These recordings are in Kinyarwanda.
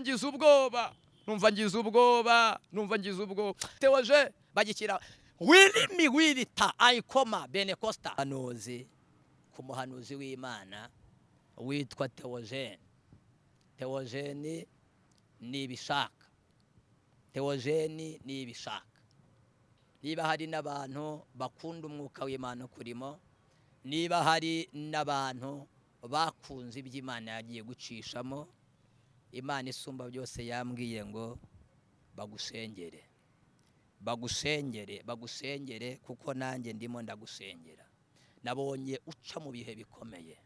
Ngize ubwoba, numva ngize ubwoba, numva ngize ubwoba. Tewoje bagikira wirimi wirita ayikoma benekosta hanuzi ku muhanuzi w'Imana witwa Teogene. Teogene ni ibishaka, Teogene ni ibishaka. Niba hari n'abantu bakunda umwuka w'Imana kurimo, niba hari n'abantu bakunze iby'Imana yagiye gucishamo, Imana isumba byose yambwiye ngo bagusengere, bagusengere, bagusengere, kuko nanjye ndimo ndagusengera. Nabonye uca mu bihe bikomeye.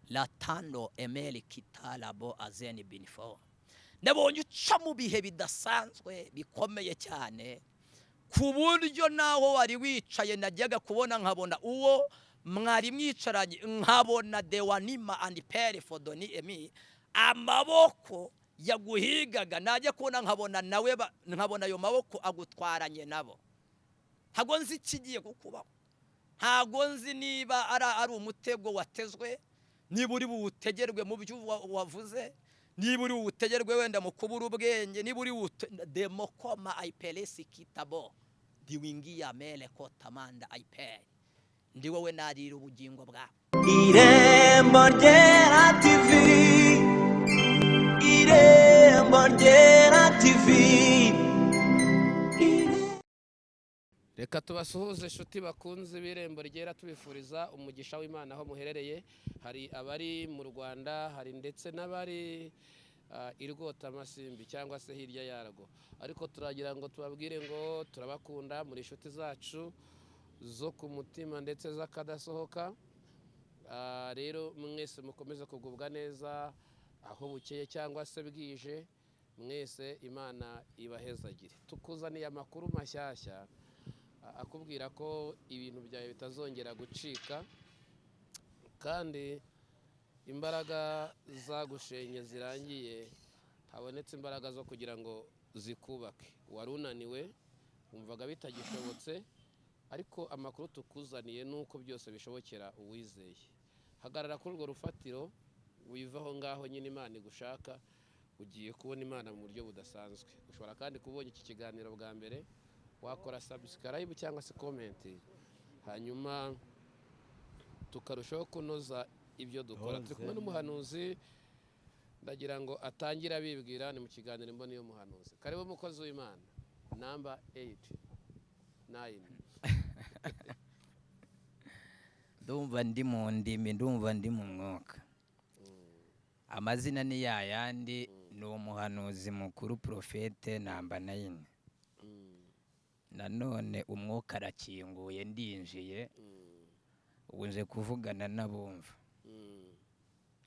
Latando emeli kitalabo azeni binifo. Nabonye uca mu bihe bidasanzwe bikomeye cyane, ku buryo naho wari wicaye najyaga kubona nkabona uwo mwari mwicaranye, nkabona dewanima andi peri fodoni emi amaboko yaguhigaga, najya kubona nkabona nawe, nkabona ayo maboko agutwaranye nabo. Ntago nzi ikigiye kukubaho, ntago nzi niba ari umutego watezwe, niba uri buwutegerwe mu byo wavuze, niba uri buwutegerwe wenda mu kubura ubwenge, niba uri demokoma ayiperesi kitabo diwingiya mere kotamanda ayiperi, ndi wowe narira ubugingo bwawe. Irembo Ryera TV, Irembo Ryera TV. Reka tubasuhuze inshuti bakunze b'Irembo Ryera, tubifuriza umugisha w'Imana aho muherereye. Hari abari mu Rwanda, hari ndetse n'abari i Rwotamasimbi cyangwa se hirya yarwo, ariko turagira ngo tubabwire ngo turabakunda, muri inshuti zacu zo ku mutima ndetse z'akadasohoka. Rero mwese mukomeze kugubwa neza aho bukeye cyangwa se bwije, mwese Imana ibahezagire. Tukuzaniye amakuru mashyashya akubwira ko ibintu byawe bitazongera gucika, kandi imbaraga zagushenye zirangiye, habonetse imbaraga zo kugira ngo zikubake. Wari unaniwe, wumvaga bitagishobotse, ariko amakuru tukuzaniye ni uko byose bishobokera uwizeye. Hagarara kuri urwo rufatiro, wive aho ngaho nyine Imana igushaka, ugiye kubona Imana mu buryo budasanzwe. Ushobora kandi kubonye iki kiganiro bwa mbere, wakora subscribe cyangwa se comment, hanyuma tukarushaho kunoza ibyo dukora. Turi kumwe n'umuhanuzi, ndagira ngo atangire abibwira. Ni mu kiganiro Imboni y'Umuhanuzi. Karibu mukozi w'Imana. Namba 8 9. Ndumva ndi mu ndimi, ndumva ndi mu mwuka. Amazina ni yayandi, ni umuhanuzi mukuru Prophète namba 9. Nanone umwuka arakinguye, ndinjiye, ubu nje kuvugana n'abumva.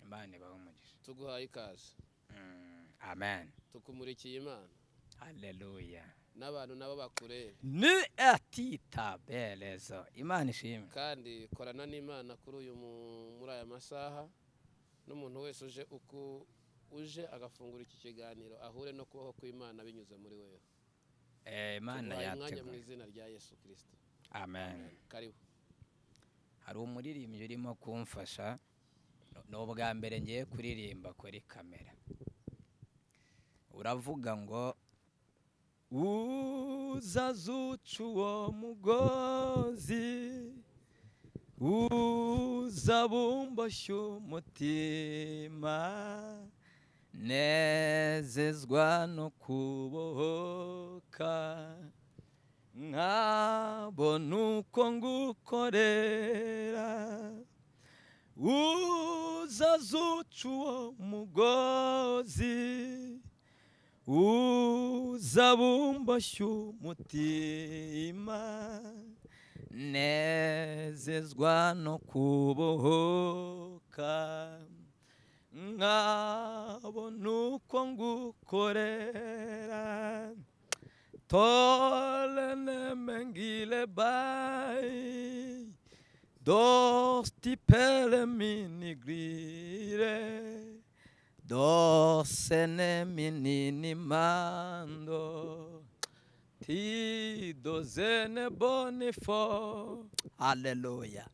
Imana ibahe umugisha. Tuguhaye ikaze. Amen. Tukumurikiye Imana. Haleluya. N'abantu nabo bakurebe. Ni atita berezo. Imana ishimwe. Kandi korana n'Imana kuri uyu muri aya masaha, n'umuntu wese uje uku uje agafungura iki kiganiro ahure no kubaho kw'Imana binyuze muri wewe. Imana Tuguhaye umwanya mu yateguye. izina rya Yesu Kristo. Amen. Karibu. Hari umuririmbyi urimo kumfasha, ni ubwa mbere ngiye kuririmba kuri kamera. Uravuga ngo uzazuca uwo mugozi, uzabumboshye umutima, nezezwa no kubohoka, nkabona uko ngukorera. Uzazuca uwo mugozi, uzabumboshye umutima, nezezwa no kubohoka, nkabona uko ngukorera. Tole nemengile bai dosti pele minigrire dosene minini mando ti dozene bonifo. Haleluya.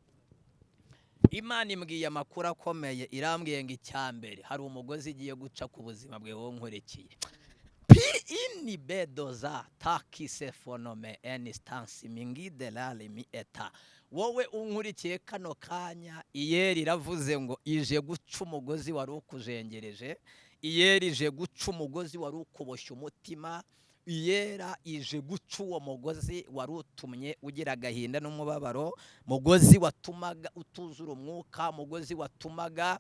Imana imbwiye amakuru akomeye, irambwiye ngo icyambere hari umugozi igiye guca ku buzima bwe wowe nkurikiye. Pi ini bedoza takise fonome enistansi mingide lale mi eta. Wowe unkurikiye kano kanya, iyeri iravuze ngo ije guca umugozi wari ukujengereje, iyeri ije guca umugozi wari ukuboshye umutima, iyera ije guca uwo mugozi wari utumye ugira agahinda n'umubabaro, mugozi watumaga utuzura umwuka, mugozi watumaga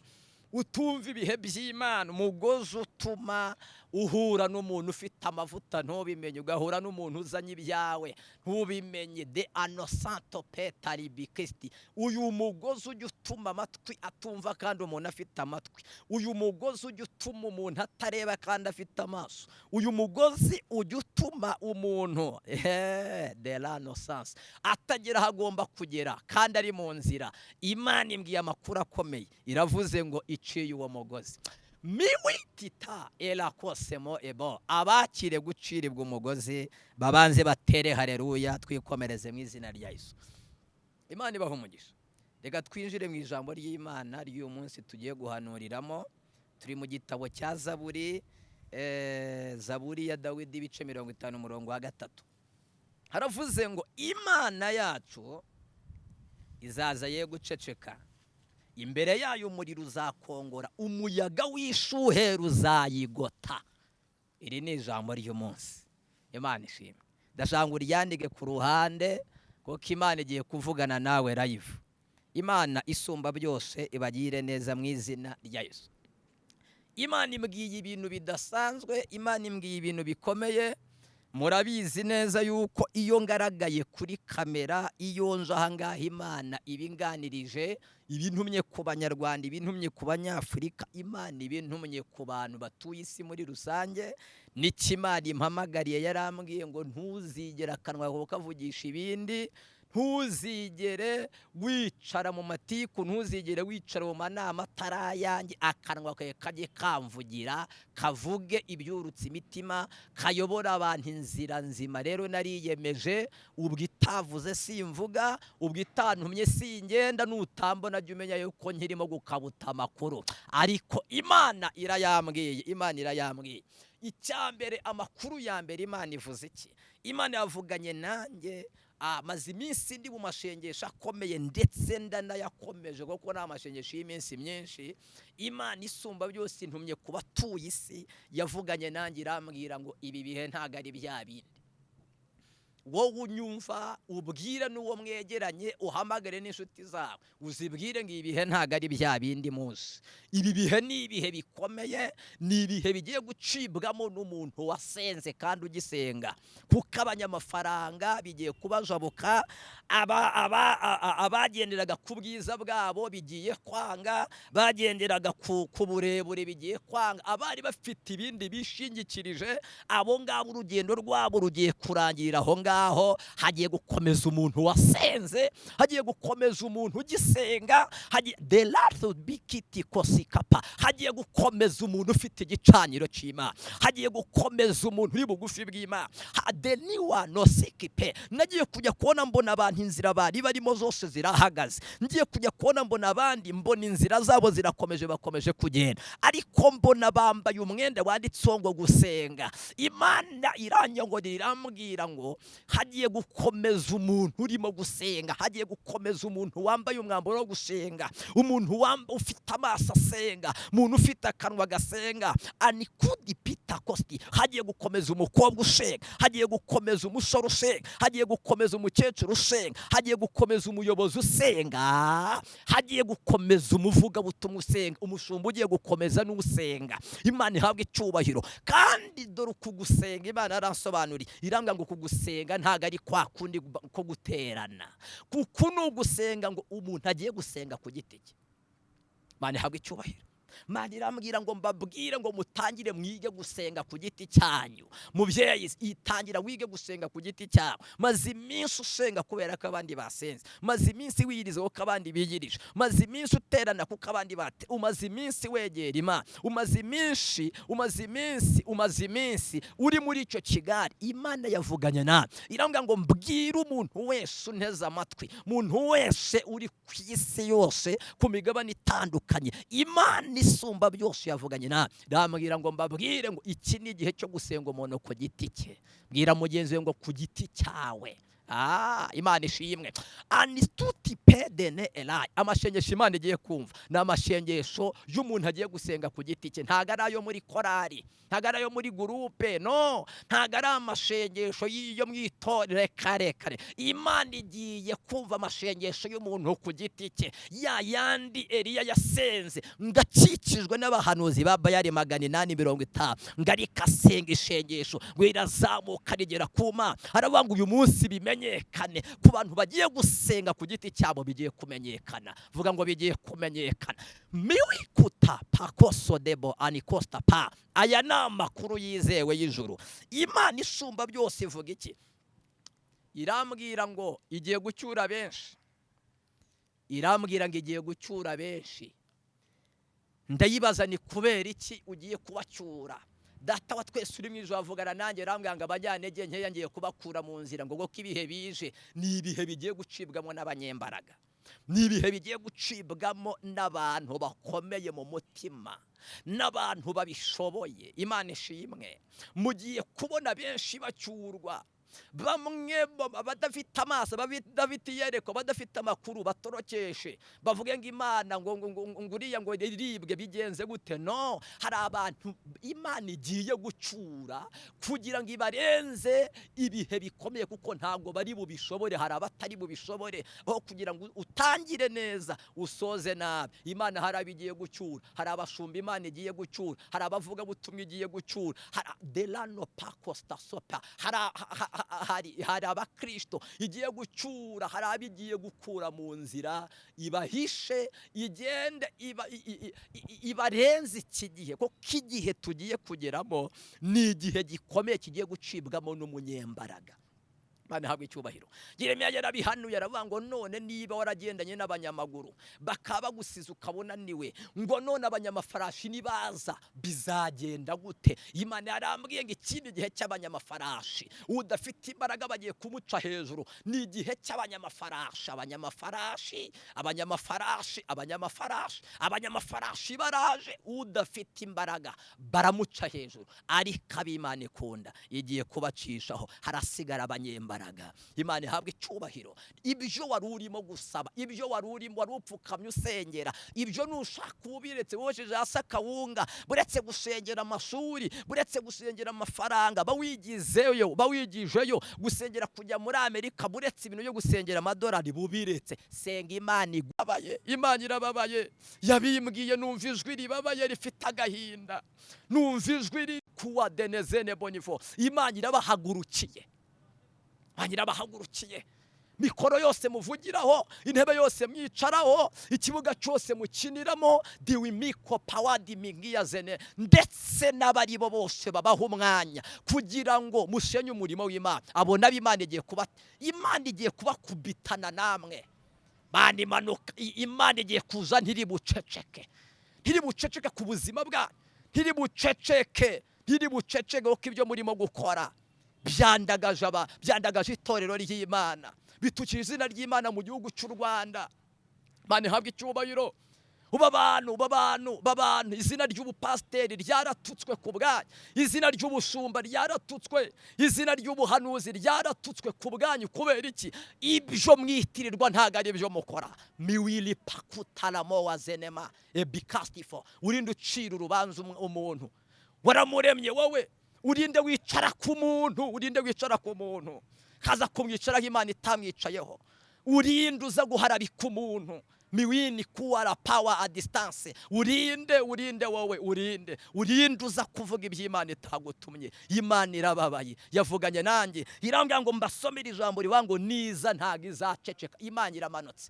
utumva ibihe by'Imana, umugozi utuma uhura n'umuntu ufite amavuta ntubimenye, ugahura n'umuntu uzanye ibyawe ntubimenye. De anosanto petaribikisiti. Uyu mugozi ujya utuma amatwi atumva kandi umuntu afite amatwi, uyu mugozi ujya utuma umuntu atareba kandi afite amaso, uyu mugozi ujya utuma umuntu de la nosansi atagera aho agomba kugera kandi ari mu nzira. Imana imbwiye amakuru akomeye, iravuze ngo iciye uwo mugozi. Miwitita erakosemo ebo. Abakire guciribwa umugozi babanze batere haleluya, twikomereze mu izina rya Yesu. Imana ibaha umugisha. Reka twinjire mu ijambo ry'Imana ry'uyu munsi tugiye guhanuriramo. Turi mu gitabo cya Zaburi, Zaburi ya Dawidi, ibice 50 umurongo wa 3. Haravuze ngo Imana yacu izaza ye guceceka, imbere yayo umuriro uzakongora, umuyaga w'ishuheri uzayigota. Iri ni ijambo ry'umunsi. Imana ishimwe. Ndashaka ngo uryandike ku ruhande kuko Imana igiye kuvugana nawe live. Imana isumba byose ibagire neza mu izina rya Yesu. Imana imbwiye ibintu bidasanzwe, Imana imbwiye ibintu bikomeye. Murabizi neza yuko iyo ngaragaye kuri kamera, iyo nje aha ngaha, Imana ibinganirije, ibintumye ku Banyarwanda, ibintumye ku Banyafurika, Imana ibintumye ku bantu batuye isi muri rusange. N'icyo Imana impamagariye, yarambwiye ngo ntuzigere akanwa kawe kavugisha ibindi, ntuzigere wicara mu matiku, ntuzigere wicara mu manama atari ayanjye, akanwa kawe kajye kamvugira, kavuge ibyurutse imitima, kayobora abantu inzira nzima. Rero nariyemeje, ubwo itavuze simvuga, ubwo itantumye singenda, nutambona jya umenya yuko nkirimo gukabuta amakuru. Ariko Imana irayambwiye, Imana irayambwiye. Icyambere, amakuru ya mbere, Imana ivuze iki? Imana yavuganye nanjye. Maze iminsi ndi mu mashengesho akomeye, ndetse ndanayakomeje kuko ni amashengesho y'iminsi myinshi. Imana isumba byose intumye ku batuye isi, yavuganye nanjye irambwira ngo ibi bihe ntabwo ari bya bindi. Wowe unyumva, ubwire n'uwo mwegeranye, uhamagare n'inshuti zawe, uzibwire ngo ibi bihe ntabwo ari bya bindi muzi. Ibi bihe ni ibihe bikomeye, ni ibihe bigiye gucibwamo n'umuntu wasenze kandi ugisenga, kuko abanyamafaranga bigiye kubajabuka, abagenderaga ku bwiza bwabo bigiye kwanga, bagenderaga ku burebure bigiye kwanga, abari bafite ibindi bishingikirije abo ngabo urugendo rwabo rugiye kurangirira aho ngaho. Hagiye gukomeza umuntu wasenze, hagiye gukomeza umuntu ugisenga, hagiye gukomeza umuntu ufite igicaniro cy'Imana, hagiye gukomeza umuntu uri bugufi bw'Imana. Nagiye kujya kubona mbona abantu inzira bari barimo zose zirahagaze, ngiye kujya kubona mbona abandi, mbona inzira zabo zirakomeje, bakomeje kugenda, ariko mbona bambaye umwenda wanditseho ngo gusenga. Imana iranyongorera irambwira ngo hagiye gukomeza umuntu urimo gusenga, hagiye gukomeza umuntu wambaye umwambaro wo gusenga, umuntu ufite amaso asenga, umuntu ufite akanwa gasenga, anikudi pita kosti. Hagiye gukomeza umukobwa usenga, hagiye gukomeza umusore usenga, hagiye gukomeza umukecuru usenga, hagiye gukomeza umuyobozi usenga, hagiye gukomeza umuvugabutumwa usenga, umushumba ugiye gukomeza n'usenga. Imana ihabwe icyubahiro. Kandi dore uku gusenga Imana yaransobanuriye, irambwira ngo kugusenga ntago ari kwa kundi ko guterana, kuko ni ugusenga ngo umuntu agiye gusenga ku giti cye. Imana ihabwe icyubahiro. Imana irambwira ngo mbabwire ngo mutangire mwige gusenga ku giti cyanyu. Mubyeyi, itangira wige gusenga ku giti cyawe. Maze iminsi usenga kubera ko abandi basenze, maze iminsi wiyiriza kuko abandi biyirije, maze iminsi uterana kuko abandi bate, umaze iminsi wegera Imana, umaze iminsi, umaze iminsi, umaze iminsi uri muri icyo kigari. Imana yavuganye nawe, irambwira ngo mbwire umuntu wese unteze amatwi, umuntu wese uri ku isi yose, ku migabane itandukanye, Imana isumba byose yavuganye nawe, irambwira ngo mbabwire ngo iki ni igihe cyo gusenga umuntu ku giti cye. Bwira mugenzi we ngo ku giti cyawe. Imana ishimwe. Anistuti pedene elai. Amashengesho Imana igiye kumva ni amashengesho y'umuntu agiye gusenga ku giti cye. Ntago ari ayo muri korari, ntago ari ayo muri gurupe, no, ntago ari amashengesho y'iyo mu itorero. Kare Imana igiye kumva amashengesho y'umuntu ku giti cye, ya yandi Eliya yasenze ngakikijwe n'abahanuzi ba Bayali 850, ngarika asenga ishengesho ngo irazamuka rigera ku Mana. Aravuga ngo uyu munsi bimenyekane ku bantu bagiye gusenga ku giti cyabo, bigiye kumenyekana. Vuga ngo bigiye kumenyekana. Miwikuta pakoso debo anikosta pa. Aya ni amakuru yizewe y'ijuru. Imana isumba byose ivuga iki? Irambwira ngo igiye gucyura benshi. Irambwira ngo igiye gucyura benshi. Ndayibaza ni kubera iki ugiye kubacyura? Data wa twese uri mu ijuru avugana nanjye, arambwira ngo abajyanege nkeya ngiye kubakura mu nzira, ngo kuko ibihe bije ni ibihe bigiye gucibwamo n'abanyembaraga, ni ibihe bigiye gucibwamo n'abantu bakomeye mu mutima, n'abantu babishoboye. Imana ishimwe. Mugiye kubona benshi bacyurwa, bamwe badafite amaso, badafite iyereko, badafite amakuru, batorokeshe bavuge ngo Imana ngo nguriya ngo iribwe bigenze gute. No, hari abantu Imana igiye gucura kugira ngo ibarenze ibihe bikomeye, kuko ntabwo bari bubishobore. Hari abatari bubishobore. Aho kugira ngo utangire neza usoze nabi, Imana hari abigiye gucyura, hari abashumba Imana igiye gucyura, hari abavuga butumwa igiye gucyura, hari delano pacosta sopa, hari abakristo igiye gucyura, hari abigiye gukura mu nzira ibahishe, igende ibarenze iki gihe, kuko igihe tugiye kugeramo ni igihe gikomeye kigiye gucibwamo n'umunyembaraga. Imana ihabwe icyubahiro. Yeremiya yarabihanuye, aravuga ngo none niba waragendanye n'abanyamaguru bakaba bagusize ukabona niwe, ngo none abanyamafarashi nibaza bizagenda gute? Imana yarambwiye ngo ikindi gihe cy'abanyamafarashi, udafite imbaraga bagiye kumuca hejuru. Ni igihe cy'abanyamafarashi, abanyamafarashi, abanyamafarashi, abanyamafarashi, abanyamafarashi baraje, udafite imbaraga baramuca hejuru. Ariko ab'Imana ikunda igiye kubacishaho, harasigara abanyembaraga. Imana ihabwe icyubahiro. Ibyo wari urimo gusaba, ibyo wari urimo, wari upfukamye usengera, ibyo nushaka ubiretse, wojeje hasi akawunga, buretse gusengera amashuri, buretse gusengera amafaranga, bawigizeyo, bawigijeyo gusengera kujya muri Amerika, buretse ibintu byo gusengera amadolari, bubiretse. Senga Imana igubabaye. Imana irababaye. Yabimbwiye, numva ijwi ribabaye rifite agahinda, numva ijwi riri kuwa denezene bonifo. Imana irabahagurukiye, irabahagurukiye. Mikoro yose muvugiraho, intebe yose mwicaraho, ikibuga cyose mukiniramo, diwimiko pawadi mingiya zene, ndetse n'abari bo bose babaho umwanya kugira ngo mushenye umurimo w'Imana. Abo nabo Imana igiye kuba, Imana igiye kubakubitana namwe. Imana imanuka, Imana igiye kuza, ntiribuceceke, ntiribuceceke ku buzima bwanyu, ntiribuceceke, ntiribuceceke, kuko ibyo murimo gukora byandagaje aba, byandagaje itorero ry'Imana, bitukira izina ry'Imana mu gihugu cy'u Rwanda. Imana ihabwe icyubahiro. Uba abantu, babantu, babantu, izina ry'ubupasiteri ryaratutswe ku bwanyu, izina ry'ubushumba ryaratutswe, izina ry'ubuhanuzi ryaratutswe ku bwanyu. Kubera iki? Ibyo mwitirirwa ntago ari ibyo mukora. Miwili pakutaramo wa zenema ebikastifo. Urinde ucira urubanza umuntu waramuremye wowe, urinde wicara ku muntu, urinde wicara ku muntu kaza kumwicaraho Imana itamwicayeho, urinde uza guharabika umuntu. Miwini kuwara power a distance. Urinde, urinde wowe, urinde, urinde uza kuvuga iby'Imana itagutumye. Imana irababaye, yavuganye nanjye irambwira ngo mbasomere ijambo rivuga ngo niza ntago izaceceka. Imana iramanutse,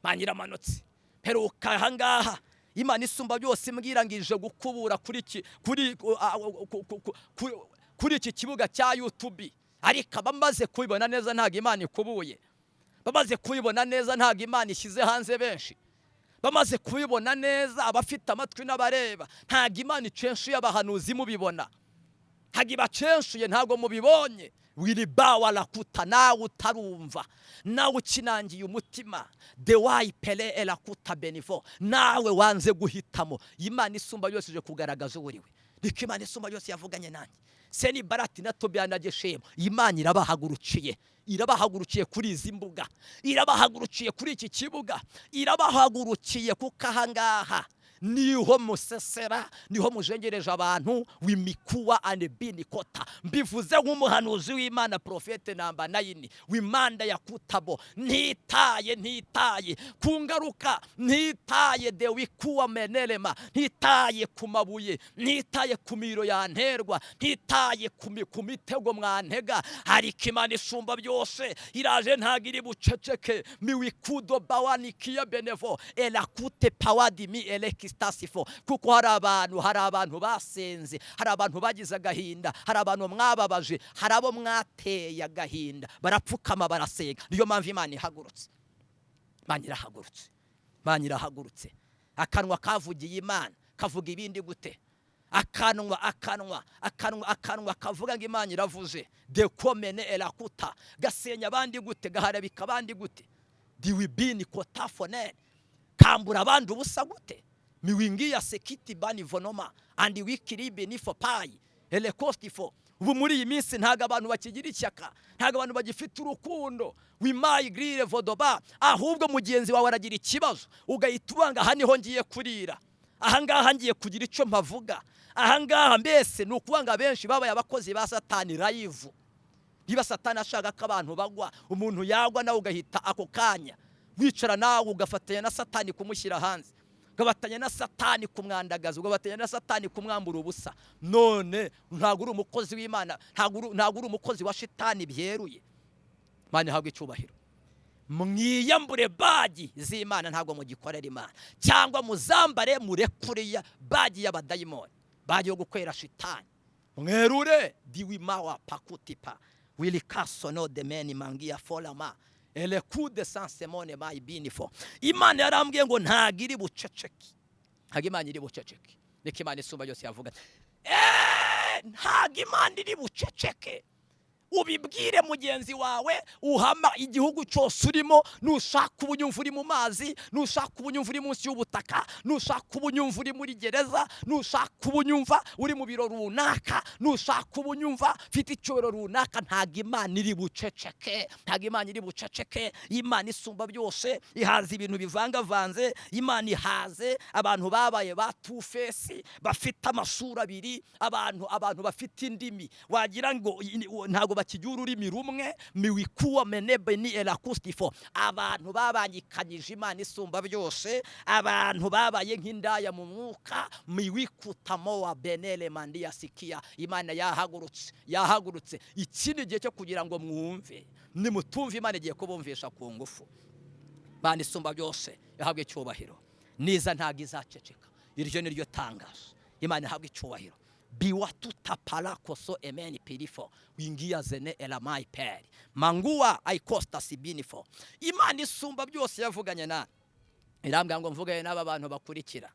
Imana iramanutse. Peruka ahangaha Imana isumba byose imbwira ngo ije gukubura kuri iki kuri kuri iki kibuga cya YouTube. Ariko abamaze kubibona neza ntabwo Imana ikubuye, bamaze kubibona neza ntabwo Imana ishyize hanze benshi, bamaze kubibona neza abafite amatwi n'abareba ntabwo Imana icenshuye abahanuzi mubibona, ntabwo ibacenshuye, ntabwo mubibonye. Wiribawa rakuta, nawe utarumva, nawe ukinangiye umutima, dewayi pere erakuta benivo, nawe wanze guhitamo. Imana isumba yose ije kugaragaza uwo uriwe. Niko Imana isumba yose yavuganye nanjye. Seni barati na Tobiya na Geshemu, Imana irabahagurukiye, irabahagurukiye kuri izi mbuga, irabahagurukiye kuri iki kibuga, irabahagurukiye kuko ahangaha niho musesera, niho mujengereje abantu wimikuwa anebinikota. Mbivuze nk'umuhanuzi w'Imana, profete namba 9 w'Imanda ya Kutabo. Ntitaye, ntitaye ku ngaruka, ntitaye de wikuwa menelema, ntitaye ku mabuye, ntitaye ku miro yanterwa, ntitaye ku mitego mwantega. Ariko Imana isumba byose iraje, ntago iri buceceke. Miwikudo bawanikiya benevo elakute pawadimi eleki stasifo. Kuko hari abantu, hari abantu basenze, hari abantu bagize agahinda, hari abantu mwababaje, hari abo mwateye agahinda, barapfukama barasenga. Niyo mpamvu Imana ihagurutse. Imana irahagurutse, Imana irahagurutse. Akanwa kavugiye Imana kavuga ibindi gute? Akanwa, akanwa, akanwa, akanwa kavuga ngo Imana iravuze, dekomene erakuta, gasenya abandi gute? Gaharabika abandi gute? Diwibini kotafonene, kambura abandi ubusa gute? Miwingia sekiti bani vonoma andi wikiribe nifo payi elekostifo. Ubu muri iyi minsi ntago abantu bakigira ishyaka, ntago abantu bagifite urukundo wimayi grire vodoba. Ahubwo mugenzi wawe aragira ikibazo ugahita ubanga, aha niho ngiye kurira, aha ngaha ngiye kugira icyo mpavuga, aha ngaha. Mbese ni ukubanga benshi babaye abakozi ba Satani live. Niba Satani ashaka ko abantu bagwa, umuntu yagwa nawe ugahita ako kanya wicara nawe ugafatanya na Satani kumushyira hanze, ugafatanya na Satani kumwandagaza, ugafatanya na Satani kumwambura ubusa. None ntabwo uri umukozi w'Imana, ntabwo uri umukozi wa shitani byeruye. Imana ihabwe icyubahiro. Mwiyambure bagi z'Imana, ntabwo mugikorera Imana, cyangwa muzambare murekuriya bagi y'abadayimoni, bagi yo gukwera shitani. Mwerure diwimawa pakutipa wilikasono demeni mangia folama elekude sansemone mayibinifo. Imana yarambwiye ngo ntago iri buceceke, ntago Imana iri buceceke. Niko Imana isumba yose yavuga, ntago Imana iri buceceke. Ubibwire mugenzi wawe, uhama igihugu cyose urimo. Nushaka ubunyumva uri mu mazi, nushaka ubunyumva uri munsi y'ubutaka, nushaka ubunyumva uri muri gereza, nushaka ubunyumva uri mu biro runaka, nushaka ubunyumva ufite icyubahiro runaka, ntago Imana iri buceceke, ntago Imana iri buceceke. Imana isumba byose ihaza ibintu bivangavanze. Imana ihaze abantu babaye ba two-face, bafite amasura abiri, abantu bafite indimi wagira ngo ntago bakigira ururimi rumwe. Miwikuwa menebe ni erakustifo. Abantu babangikanyije Imana isumba byose, abantu babaye nk'indaya mu mwuka. Miwikutamo wa benele mandia sikia. Imana yahagurutse, yahagurutse. Ikindi gihe cyo kugira ngo mwumve, nimutumve Imana igiye kubumvisha ku ngufu. Imana isumba byose yahabwe icyubahiro. Niza ntago izaceceka. Iryo ni ryo tangazo. Imana ihabwe icyubahiro. Biwatuta parakoso emeni pirifo wingia zene elamai peri manguwa aikosta sibinifo. Imana isumba byose yavuganye na irambwira ngo mvugane n'aba bantu bakurikira.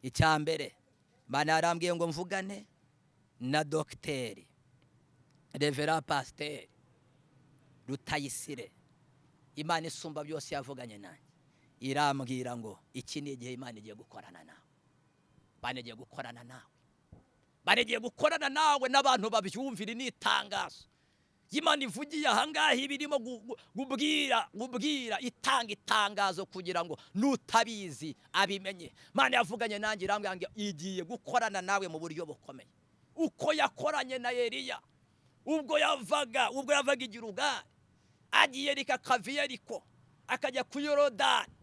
Icya mbere, Imana yarambwiye ngo mvugane na Dogiteri Reverend Pasteur Rutayisire. Imana isumba byose yavuganye nanjye irambwira ngo iki ni igihe Imana igiye gukorana nawe. Imana igiye gukorana nawe, Imana igiye gukorana nawe n'abantu babyumvira. Ni itangazo Imana ivugiye ahangaha, ibirimo gubwira itanga itangazo kugira ngo nutabizi abimenye. Imana yavuganye nanjye irambwira ngo igiye gukorana nawe mu buryo bukomeye, uko yakoranye na Eliya ubwo yavaga i Gilugali agiye Yeriko akava i Yeriko akajya ku Yorodani.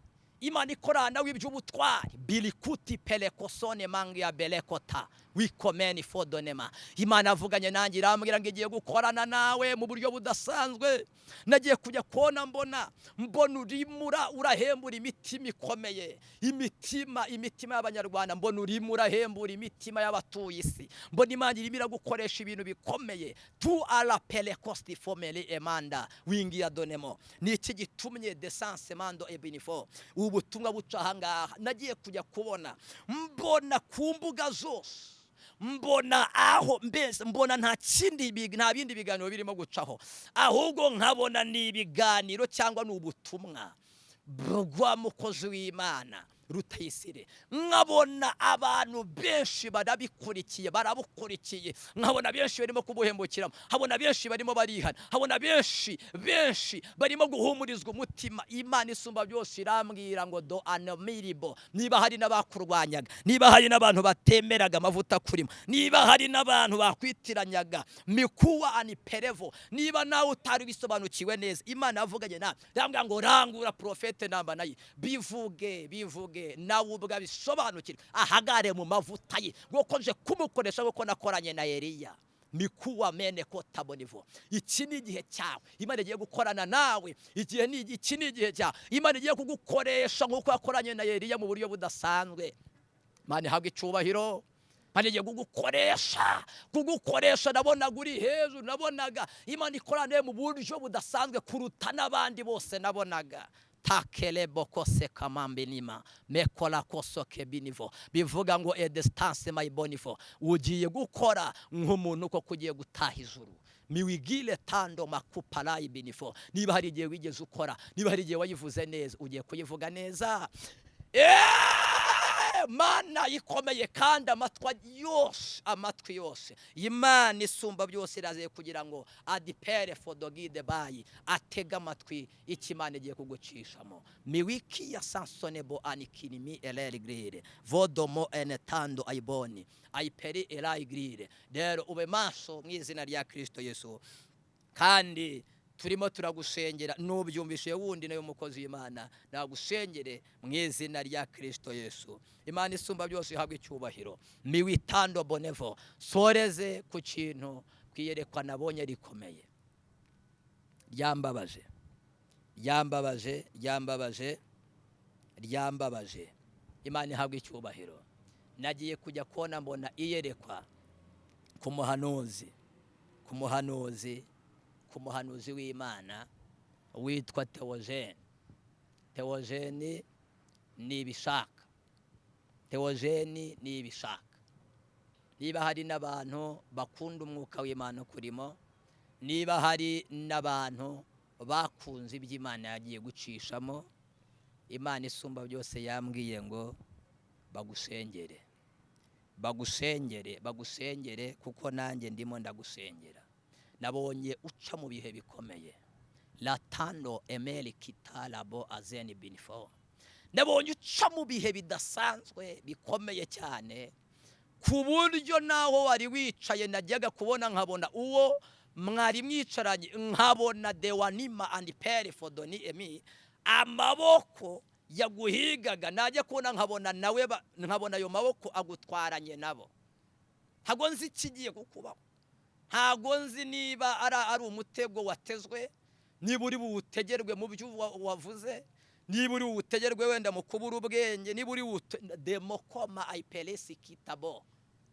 Imana ikorana nawe iby'ubutwari. Birikuti pelekosone mangi ya belekota Wikomeni fodonema. Imana avuganye nanjye irambwira ngo igiye gukorana nawe mu buryo budasanzwe. Nagiye kujya kubona mbona urimo urahembura imitima ikomeye, imitima y'Abanyarwanda, mbona urimo urahembura imitima y'abatuye isi, mbona Imana irimo iragukoresha ibintu bikomeye. Tu ala pelekosti fomeli emanda wingiya donemo. Ni iki gitumye desanse mando ebinifo ubu butumwa buca ahangaha? Nagiye kujya kubona mbona ku mbuga zose, mbona aho mbese mbona nta kindi nta bindi biganiro birimo gucaho, ahubwo nkabona ni ibiganiro cyangwa ni ubutumwa bwa mukozi w'Imana Rutayisire. Nkabona abantu benshi barabikurikiye, barabukurikiye, nkabona benshi barimo kubuhembukiramo, nkabona benshi barimo barihana, nkabona benshi benshi barimo guhumurizwa umutima. Imana isumba byose irambwira ngo do anomiribo, niba hari n'abakurwanyaga, niba hari n'abantu batemeraga amavuta kurimo, niba hari n'abantu bakwitiranyaga mikuwa aniperevo, niba nawe utari bisobanukiwe neza, Imana yavuganye nawe irambwira ngo rangura profete namba naye bivuge bivuge nawe ubwo abisobanukirwe, ahagare mu mavuta ye, kuko nje kumukoresha kuko nakoranye na Eliya. Mikuwa mene ko tabonivo. Iki ni igihe cyawe Imana igiye gukorana nawe, igihe ni iki, ni igihe cyawe Imana igiye kugukoresha nkuko yakoranye na Eliya mu buryo budasanzwe. Imana ihabwe icyubahiro. Imana igiye kugukoresha. Nabonaga uri hejuru, nabonaga Imana ikorana mu buryo budasanzwe kuruta n'abandi bose nabonaga. Takelebo kose kamambinima mekola kosoke binivo, bivuga ngo e distance my bonifo, ugiye gukora nk'umuntu koko ugiye gutaha ijuru. Miwigile tando makupalai binifo. Niba hari igihe wigeze ukora, niba hari igihe wayivuze neza, ugiye kuyivuga neza. Mana ikomeye, kandi amatwi yose Imana isumba byose iraze kugira ngo adipere fodogide bayi atega amatwi icyo Imana igiye kugucishamo. Miwiki ya sansonebo anikinimi eleri grire vodomo enetando ayiboni ayiperi erayi grire. Rero ube maso mu izina rya Kristo Yesu, kandi turimo turagusengera nubyumvishe wundi nayo mukozi w'Imana nagusengere mu izina rya Kristo Yesu. Imana isumba byose ihabwe icyubahiro. Miwitando bonevo soreze ku kintu kwiyerekwa nabonye rikomeye, ryambabaje ryambabaje ryambabaje ryambabaje. Imana ihabwe icyubahiro. Nagiye kujya kubona mbona iyerekwa ku muhanuzi, ku muhanuzi, ku muhanuzi w'Imana witwa Theogene. Theogene ni ibishaka, Theogene ni ibishaka. Niba hari n'abantu bakunda umwuka w'Imana kurimo, niba hari n'abantu bakunze iby'Imana yagiye gucishamo, Imana isumba byose yambwiye ngo bagusengere, bagusengere, bagusengere, kuko nanjye ndimo ndagusengera. Nabonye uca mu bihe bikomeye. Latando emeli kitalabo azeni binifo. Nabonye uca mu bihe bidasanzwe bikomeye cyane, ku buryo naho wari wicaye najyaga kubona nkabona uwo mwari mwicaranye, nkabona dewanima and pere fodoni emi, amaboko yaguhigaga najya kubona nkabona nawe nkabona ayo maboko agutwaranye nabo. Ntago nzi ikigiye kukubaho, ntago nzi niba ari umutego watezwe, niba uri buwutegerwe mu byo wavuze, niba uri buwutegerwe wenda mu kubura ubwenge, niba uri demokoma ayipelesi kitabo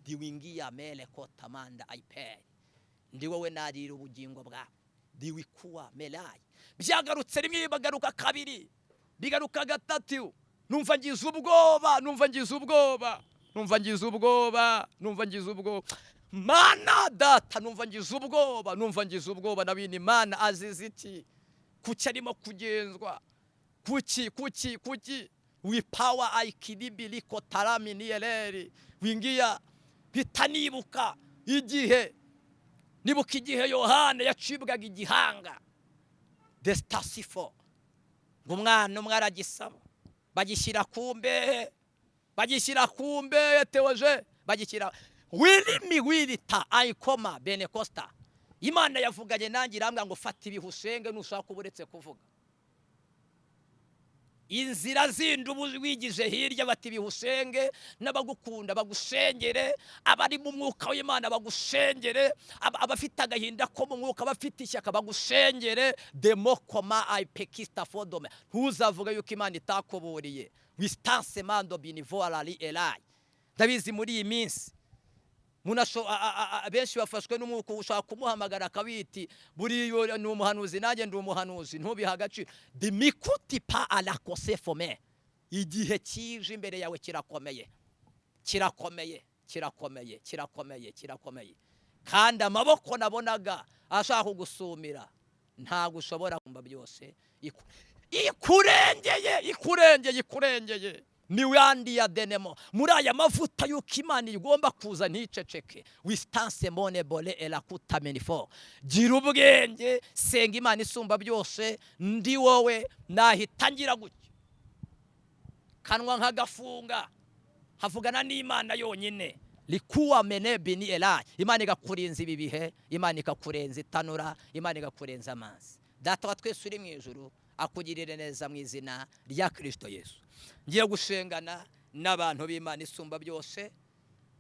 diwingiya mele kotamanda ayiperi, ndi wowe narira ubugingo bwawe diwikuwa melayi. Byagarutse rimwe, bagaruka kabiri, bigaruka gatatu. Numva ngize ubwoba, numva ngize ubwoba, numva ngize ubwoba, numva ngize ubwoba. Mana data, numva ngize ubwoba, numva ngize ubwoba. Nabini Mana azize iki? Kuki arimo kugenzwa? Kuki kuki kuki? Wipawa aikidibili kotarami niyeleri wingiya bitanibuka igihe, nibuka igihe Yohana yacibwaga igihanga destasifo, ngo umwana umwe aragisaba, bagishyira ku mbehe, bagishyira ku mbehe teoje, bagishyira wirimi wirita ayikoma benekosta. Imana yavuganye nanjye irambwira ngo fata ibihe usenge nushaka uba uretse kuvuga. Inzira zindi uba wigije hirya, bati bihusenge n'abagukunda bagusengere, abari mu mwuka w'Imana bagusengere, abafite agahinda ko mu mwuka, abafite ishyaka bagusengere. Demokoma ayipekista fodome, ntuzavuge yuko Imana itakuburiye. Wistanse mando binivo arari erayi. Ndabizi muri iyi minsi benshi bafashwe n'umwuka, ushaka kumuhamagara akabiti buriya ni umuhanuzi, nanjye ndi umuhanuzi, ntubihe agaciro. Dimikuti pa arakose fome. Igihe kije imbere yawe kirakomeye, kirakomeye, kirakomeye, kirakomeye, kirakomeye. Kandi amaboko nabonaga ashaka kugusumira, ntabwo ushobora kumva byose. Ikurengeye, ikurengeye, ikurengeye. Ni wandi ya denemo muri aya mavuta y'uko Imana igomba kuza nticeceke. Wistanse mone bole erakuta menifo. Gira ubwenge, senga Imana isumba byose. Ndi wowe nahita ngira gutya, kanwa nk'agafunga, havugana n'Imana yonyine. Likuwa mene bini erayi. Imana igakurinza ibi bihe, Imana ikakurenza itanura, Imana igakurenza amazi. Data wa twese uri mu ijuru akugirire neza mu izina rya Kristo Yesu. Ngiye gushengana n'abantu b'Imana isumba byose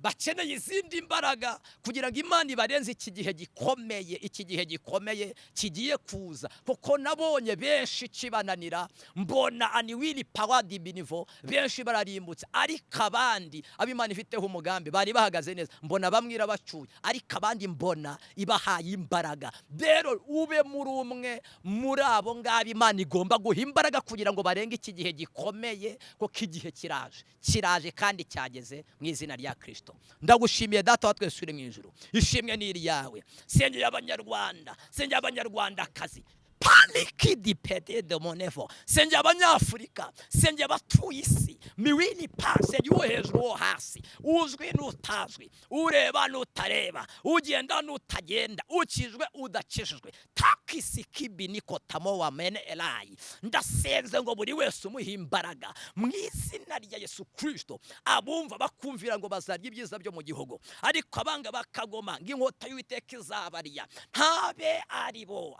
bakeneye izindi mbaraga kugira ngo Imana ibarenze iki gihe gikomeye, iki gihe gikomeye kigiye kuza, kuko nabonye benshi kibananira. Mbona aniwili pawa dibinivo, benshi bararimbutse, ariko abandi abo Imana ifiteho umugambi bari bahagaze neza. Mbona bamwe irabacuye, ariko abandi mbona ibahaye imbaraga. Rero ube muri umwe muri abo ngabo Imana igomba guha imbaraga kugira ngo barenge iki gihe gikomeye, kuko igihe kiraje, kiraje kandi cyageze mu izina rya Kristo. Ndagushimiye Data wa twese uri mu ijuru, ishimwe ni iryawe. Sengera Abanyarwanda, sengera Abanyarwandakazi, paniki di pede de monevo, sengera Abanyafurika, sengera abatuye isi miwini pa, sengera uwo hejuru, uwo hasi, uzwi n'utazwi, ureba n'utareba, ugenda n'utagenda, ukijwe udakijijwe. Takisi kibiniko tamo wa mene elayi. Ndasenze ngo buri wese umuhe imbaraga mu izina rya Yesu Kristo. Abumva bakumvira ngo bazarya ibyiza byo mu gihugu, ariko abanga bakagoma ngo inkota y'Uwiteka izabarya, ntabe ari bo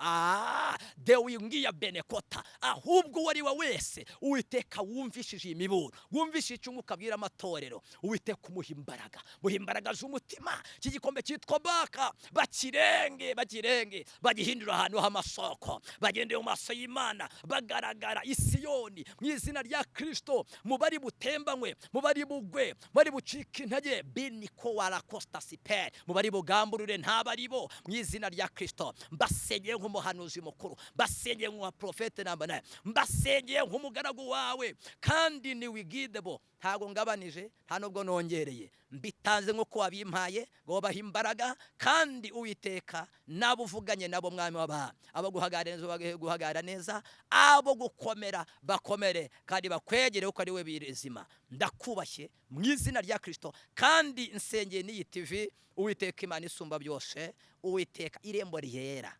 dewingiya benekota, ahubwo uwo ari we wese Uwiteka wumvishije imiburo, wumvishije icyo umwuka abwira amatorero, Uwiteka umuha imbaraga, muha imbaraga z'umutima. Iki gikombe cyitwa Baka bakirenge, bakirenge, bagihindura ahantu h'amasoko, bagendeye mu maso y'Imana, bagaragara Isiyoni mu izina rya Kristo. Mu bari butembanywe, mu bari bugwe, mu bari bucike intege, biniko warakosta siperi, mu bari bugamburure ntabari bo mu izina rya Kristo. Mbasengeye nk'umuhanuzi mukuru, mbasengeye nka profete namba naye, mbasengeye nk'umugaragu wawe, kandi ni wigidebo. Ntago ngabanije, nta nubwo nongereye, mbitanze nk'uko wabimpaye ngo bahe imbaraga. Kandi Uwiteka nabo uvuganye nabo, Mwami w'abantu, abo guhagarara neza guhagarara neza, abo gukomera bakomere, kandi bakwegere kuko ari we bizima. Ndakubashye mu izina rya Kristo, kandi nsengeye n'iyi TV. Uwiteka Imana isumba byose, Uwiteka irembo ryera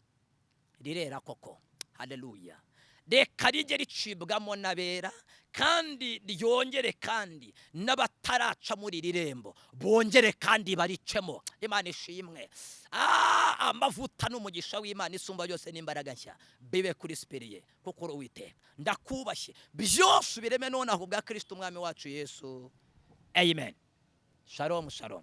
rirera koko, haleluya. Reka rijye ricibwamo n'abera, kandi ryongere, kandi n'abataraca muri iri rembo bongere kandi baricemo. Imana ishimwe. Amavuta n'umugisha w'Imana isumba byose n'imbaraga nshya bibe kuri Sipiriye, kuko uri Uwiteka. Ndakubashye, byose ubireme nonaha ubwa Kristo Umwami wacu Yesu. Amen. Shalom, shalom.